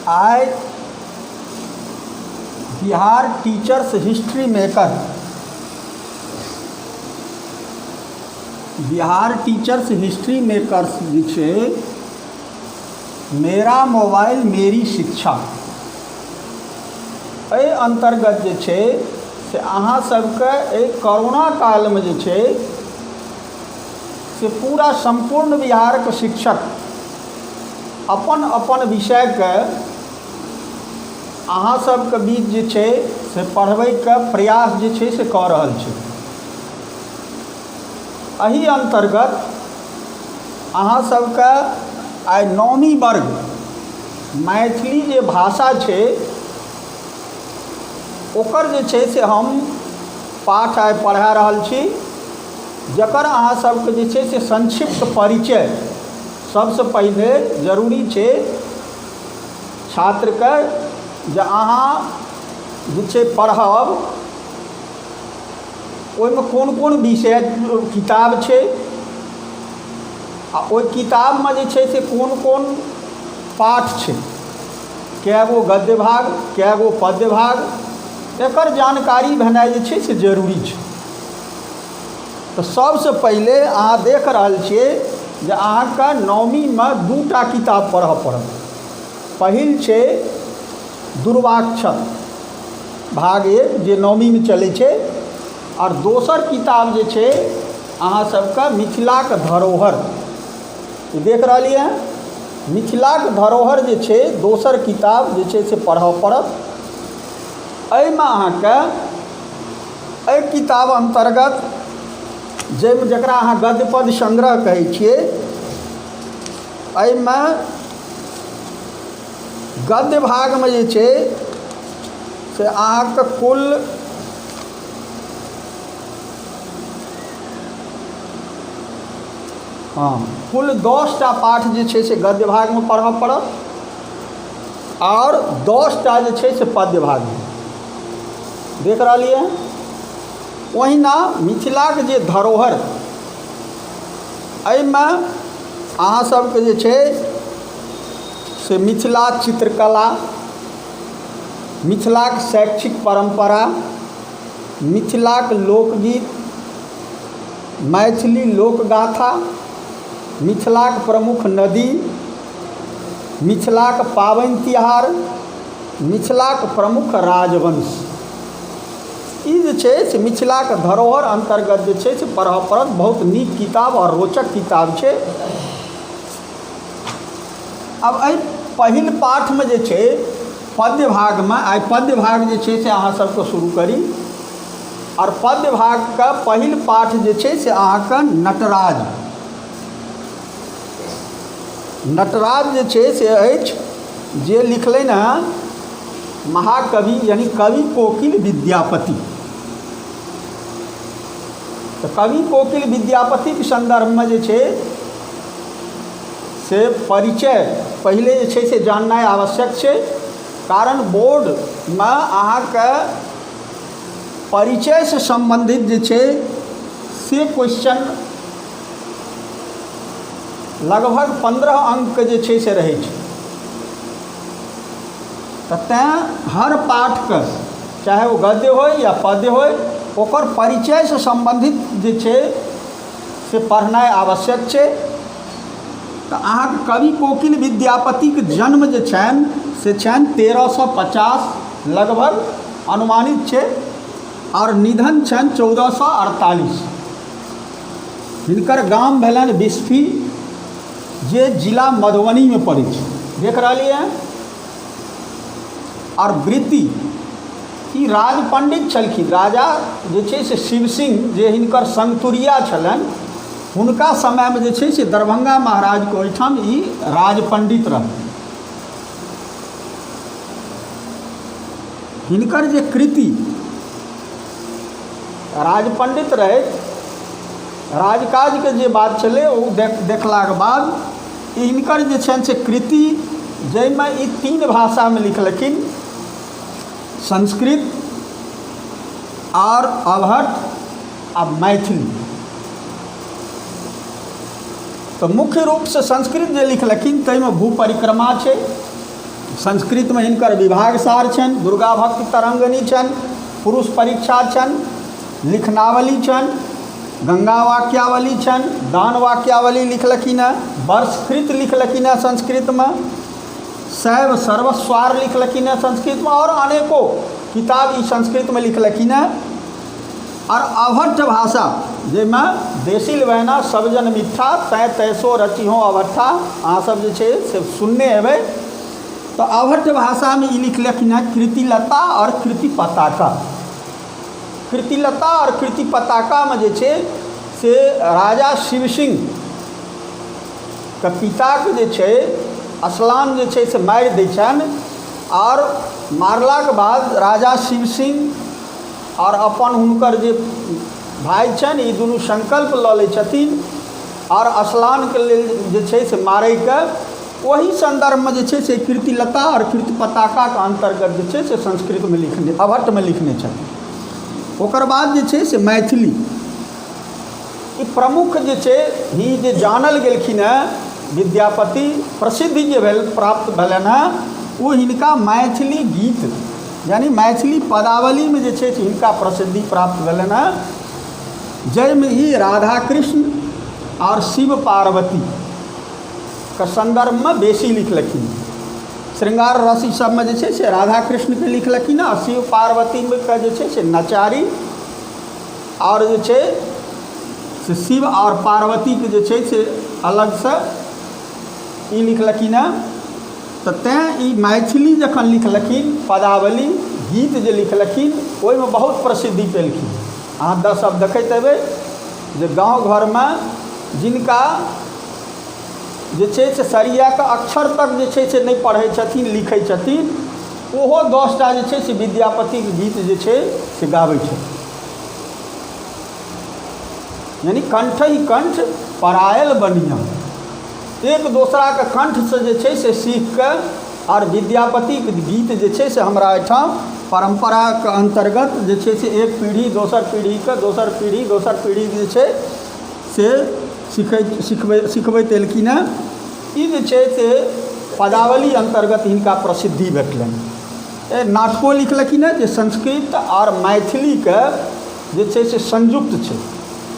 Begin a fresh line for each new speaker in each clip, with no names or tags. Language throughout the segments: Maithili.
आइ Bihar teachers history maker, Bihar teachers history makers जे छै, मेरा मोबाइल मेरी शिक्षा, एहि अन्तर्गत जे छै से अहाँ सबके एहि करोना कालमे जे छै से पूरा सम्पूर्ण बिहारके शिक्षक अपन अपन विषयके अहाँ सबके बीच जे छै से पढ़बैके प्रयास जे छै से कऽ रहल छै। एहि अन्तर्गत अहाँ सबके आइ नौमी वर्ग मैथिली जे भाषा छै, ओकर जे छै से हम पाठ आइ पढ़ा रहल छी, जकर अहाँ सबके जे छै से संक्षिप्त परिचय सबसँ पहिले जरूरी छै छात्रके, जे अहाँ जे छै पढ़ब, ओहिमे कोन कोन विषय किताब छै आ ओहि किताबमे जे छै से कोन कोन पाठ छै, कए गो गद्य भाग, कए गो पद्य भाग, एकर जानकारी भेनाइ जे छै से जरूरी छै। तऽ सबसँ पहिले अहाँ देख रहल छियै जे अहाँके नवमीमे 2 टा किताब पढ़ऽ पड़त। पहिल छै दूर्वाक्षत भाग 1, जे नवमीमे चलै छै, आओर दोसर किताब जे छै अहाँ सबके मिथिलाके धरोहर। देख रहलियै हँ, मिथिलाके धरोहर जे छै, दोसर किताब जे छै से पढ़ऽ पड़त। एहिमे अहाँके एहि किताब अन्तर्गत जाहिमे जकरा अहाँ गद्य पद्य संग्रह कहै छियै, एहिमे गद्य भागमे जे छै से अहाँके कुल, हँ, कुल 10टा पाठ जे छै से गद्य भागमे पढ़ऽ पड़त आओर 10टा जे छै से पद्य भागमे। देख रहलियै हँ, ओहिना मिथिलाके जे धरोहर, एहिमे अहाँ सबके जे छै से मिथिला चित्रकला, मिथिलाके शैक्षिक परम्परा, मिथिलाके लोकगीत, मैथिली लोकगाथा, मिथिलाके प्रमुख नदी, मिथिलाके पाबनि तिहार, मिथिलाके प्रमुख राजवंश, ई जे छै से मिथिलाके धरोहर अन्तर्गत जे छै से पढ़ऽ पड़त। बहुत नीक किताब आओर रोचक किताब छै। आब एहि पहिल पाठमे जे छै पद्य भागमे, आइ पद्य भाग जे छै से अहाँ सबके शुरू करी आओर पद्य भागके पहिल पाठ जे छै से अहाँके नटराज। नटराज जे छै से अछि जे लिखलनि हँ महाकवि यानि कवि कोकिल विद्यापति। तऽ कवि कोकिल विद्यापतिके सन्दर्भमे जे छै से परिचय पहिले जे छै से जाननाइ आवश्यक छै, कारण बोर्डमे अहाँके परिचयसँ सम्बन्धित जे छै से क्वेश्चन लगभग 15 अङ्कके जे छै से रहै छै। तऽ तैँ हर पाठके, चाहे ओ गद्य होइ या पद्य होइ, ओकर परिचयसँ सम्बन्धित जे छै से पढ़नाइ आवश्यक छै। तऽ अहाँके कवि कोकिल विद्यापतिके जन्म जे छनि से छनि 1350 लगभग अनुमानित छै आओर निधन छनि 1448। हिनकर गाम भेलनि बिस्फी, जे जिला मधुबनीमे पड़ै छै। देख रहलियै हँ। आओर वृत्ति ई राज पण्डित छलखिन। राजा जे छै से शिव सिंह, जे हिनकर संगतुरिया छलनि, हुनका समयमे जे छै से दरभंगा महाराजके ओहिठाम ई राज पण्डित रहथिन। हिनकर जे कृति, राजपण्डित रहथि, राजकाजके जे बात छलै ओ देखलाके बाद हिनकर जे छनि से कृति, जाहिमे ई तीन भाषामे लिखलखिन, संस्कृत आओर अवहट्ठ आ मैथिली। तऽ मुख्य रूपसँ संस्कृत जे लिखलखिन ताहिमे भू परिक्रमा छै, संस्कृतमे हिनकर विभाग सार छनि, दुर्गा भक्त तरङ्गिणी छनि, पुरुष परीक्षा छनि, लिखनावली छनि, गङ्गा वाक्यावली छनि, दान वाक्यावली लिखलखिन हेँ, वर्षकृत लिखलखिन हेँ संस्कृतमे, शैव सर्वस्वार लिखलखिन हेँ संस्कृतमे, आओर अनेको किताब ई संस्कृतमे लिखलखिन हेँ। आओर अवहट्ठ भाषा जाहिमे देसिल बहना सबजन मिठ्ठा तैँ तैसो रचिहो अवहट्ठा, अहाँसब जे छै से सुनने हेबै। तऽ अवहट्ठ भाषामे ई लिखलखिन हेँ कृतिलता आओर कृति पताका। कृतिलता आओर कृति पताकामे जे छै से राजा शिव सिंहके पिताके जे छै असलान जे छै से मारि दै छनि, आओर मारलाके बाद राजा शिव सिंह आओर अपन हुनकर जे भाइ छनि ई दुनू संकल्प लऽ लै छथिन आओर असलानके लेल जे छै से मारैके, ओहि सन्दर्भमे जे छै से कीर्तिलता आओर कीर्ति पताकाके अन्तर्गत जे छै से संस्कृतमे लिखने अवहट्ठमे लिखने छथिन। ओकर बाद जे छै से मैथिली ई प्रमुख जे छै ई जे जानल गेलखिन हेँ विद्यापति, प्रसिद्धि जे भेल प्राप्त भेलनि हेँ ओ हिनका मैथिली गीत यानि मैथिली पदावलीमे जे छै से हिनका प्रसिद्धि प्राप्त भेलनि हेँ, जाहिमे ई राधा कृष्ण आओर शिव पार्वतीके सन्दर्भमे बेसी लिखलखिन। श्रृंगार रस ई सबमे जे छै से राधा कृष्णके लिखलखिन हँ, शिव पार्वतीके जे छै से नचारी, आओर जे छै से शिव आओर पार्वतीके जे छै से अलगसँ ई लिखलखिन हँ। तऽ तेँ ई मैथिली जखन लिखलखिन पदावली गीत जे लिखलखिन ओहिमे बहुत प्रसिद्धि पेलखिन। अहाँ सब देखैत हेबै जे गाँव घरमे जिनका जे छै से सरियाके अक्षर तक जे छै से नहि पढ़ै छथिन लिखै छथिन, ओहो 10टा जे छै से विद्यापतिके गीत जे छै से गाबै छथिन। यानि कंठहि कंठ परायल बनिया, एक दोसराके कंठसँ जे छै से सीखिके आओर विद्यापतिके गीत जे छै से हमरा एहिठाम परम्पराके अन्तर्गत जे छै से एक पीढ़ी दोसर पीढ़ीके, दोसर पीढ़ी दोसर पीढ़ी जे छै से सिखैत सिखबै सिखबैत एलखिन हेँ। ई जे छै से पदावली अन्तर्गत हिनका प्रसिद्धि भेटलनि। नाटको लिखलखिन हेँ जे संस्कृत आओर मैथिलीके जे छै से संयुक्त छै।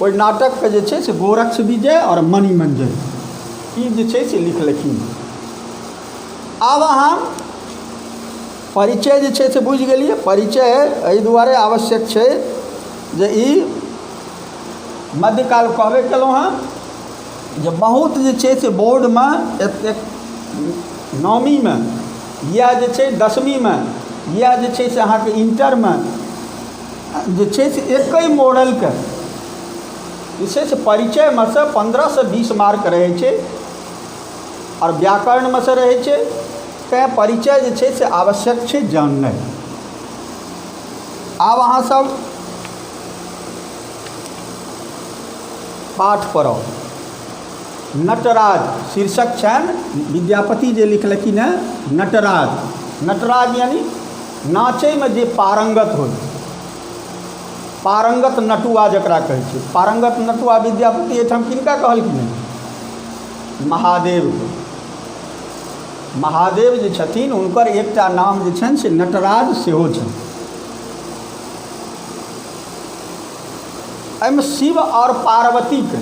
ओहि नाटकके जे छै से गोरक्ष विजय आओर मणिमञ्जरी ई जे छै से लिखलखिन। आब अहाँ परिचय जे छै से बुझि गेलियै। परिचय एहि दुआरे आवश्यक छै जे ई मध्यकाल कहबे केलहुँ हँ जे बहुत जे छै से बोर्डमे एतेक नवमीमे या जे छै दसमीमे या जे छै से अहाँके इण्टरमे जे छै से एकै मॉडलके जे छै से परिचयमे से 15 से 20 मार्क रहै छै आओर व्याकरणमे से रहै छै। तैँ परिचय जे छै से आवश्यक छै जाननाइ। आब अहाँ सब पाठ पढ़ब। नटराज शीर्षक छनि विद्यापति जे लिखलखिन हेँ नटराज। नटराज यानि नाचैमे जे पारंगत होइ, पारंगत नटुआ जकरा कहै छै। पारंगत नटुआ विद्यापति एहिठाम किनका कहलखिन हेँ? महादेवके। महादेव जे छथिन हुनकर एकटा नाम जे छनि से नटराज सेहो छनि। एहिमे शिव आओर पार्वतीके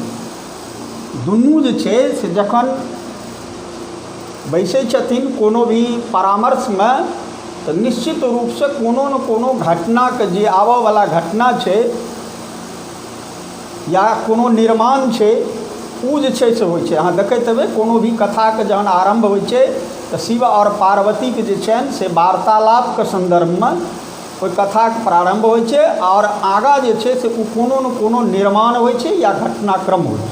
दुनू जे छै से जखन बैसै छथिन कोनो भी परामर्शमे तऽ निश्चित रूपसँ कोनो ने कोनो घटनाके जे आबऽवला घटना छै या कोनो निर्माण छै ओ जे छै से होइ छै। अहाँ देखैत हेबै कोनो भी कथाके जहन आरम्भ होइ छै तऽ शिव आओर पार्वतीके जे छनि से वार्तालापके सन्दर्भमे ओहि कथाके प्रारम्भ होइ छै आओर आगाँ जे छै से ओ कोनो ने कोनो निर्माण होइ छै या घटनाक्रम होइ छै।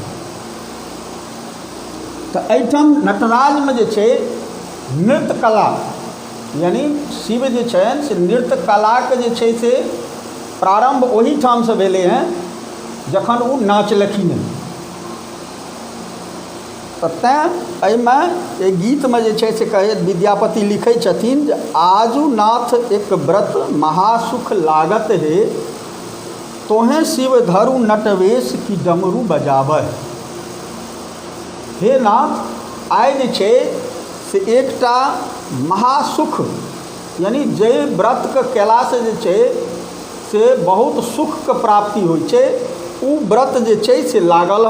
तऽ एहिठाम नटराजमे जे छै नृत्य कला यानि शिव जे छनि से नृत्य कलाके जे छै से प्रारम्भ ओहिठामसँ भेलै हँ जखन ओ नाचलखिन हँ। तऽ तैँ एहिमे एहि गीतमे जे छै से कहै विद्यापति लिखै छथिन जे आजु नाथ एक व्रत महासुख लागत हे, तोहें शिव धरु नटवेश की डमरू बजाबह। हे नाथ, आइ जे छै से एकटा महासुख, यानि जाहि व्रतके कएलासँ जे छै से बहुत सुखके प्राप्ति होइ छै, ओ व्रत जे छै से लागल।